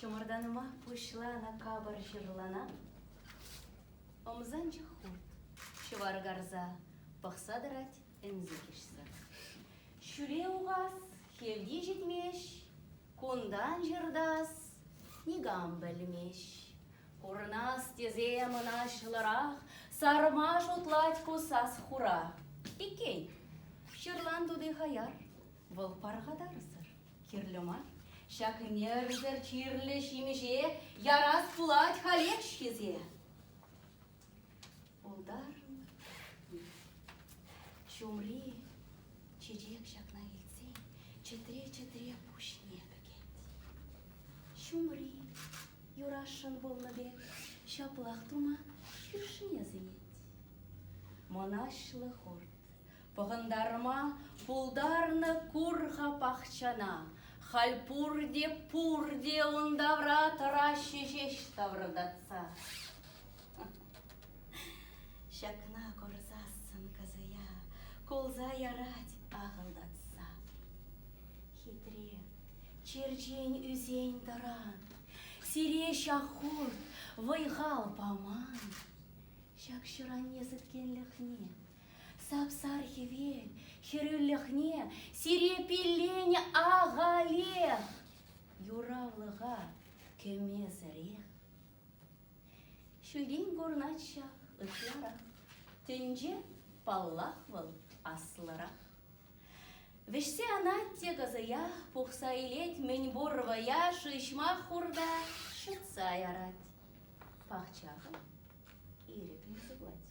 Чӑмӑртанма пуҫланӑ капӑр ҫырлана ӑмсанчӑк хурт ҫӑвар карса пӑхса тӑрать ӗнсе кӗҫсе. Ҫӳле ухас, хевти ҫитмест, кунтан ҫыртас никам пӗлмест. Курӑнас тесе мӑнаҫлӑрах сарма шутлать ку сас-хура. Иккен, ҫырлан тути хаяр, вӑл пархатарсӑр. Кирлӗ мар. Ҫак нӗрсӗр чирлӗ ҫимӗҫе ярас пулать халех ҫисе. Пултарнӑ ҫумри чечек ҫакна илтсен чӗтре-чӗтре пуҫне пӗкет. Ҫумри юрасшӑн пулнӑ пек ҫаплах тума кӳршине сӗнет. Мӑнаҫлӑ хурт Пӑхӑнтарма пултарнӑ кур-ха пахчана, халь пурте, пурте ун тавра тӑраҫҫӗ ҫеҫ тавӑртатса. Ҫакна курсассӑн кӑсӑя кулса ярать ахӑлтатса. Хитре, черчен ӳсен-тӑран, сире ҫак хурт вӑй-хал паман. Ҫак ҫӗр-анне сӗткенлӗхне, сап-сар хӗвел хӗрӳлӗхне сире пилленӗ ахалех, юравлӑха кӗмесӗрех. Ҫӳлтен курӑнать ҫав ытларах, тӗнче, паллах вӑл, аслӑрах. Вӗҫсе анать те кӑсӑя, пухса илет мӗнпур вӑя, шыҫма хурта ҫӑтса ярать. Пахча ирӗклӗн сывлать.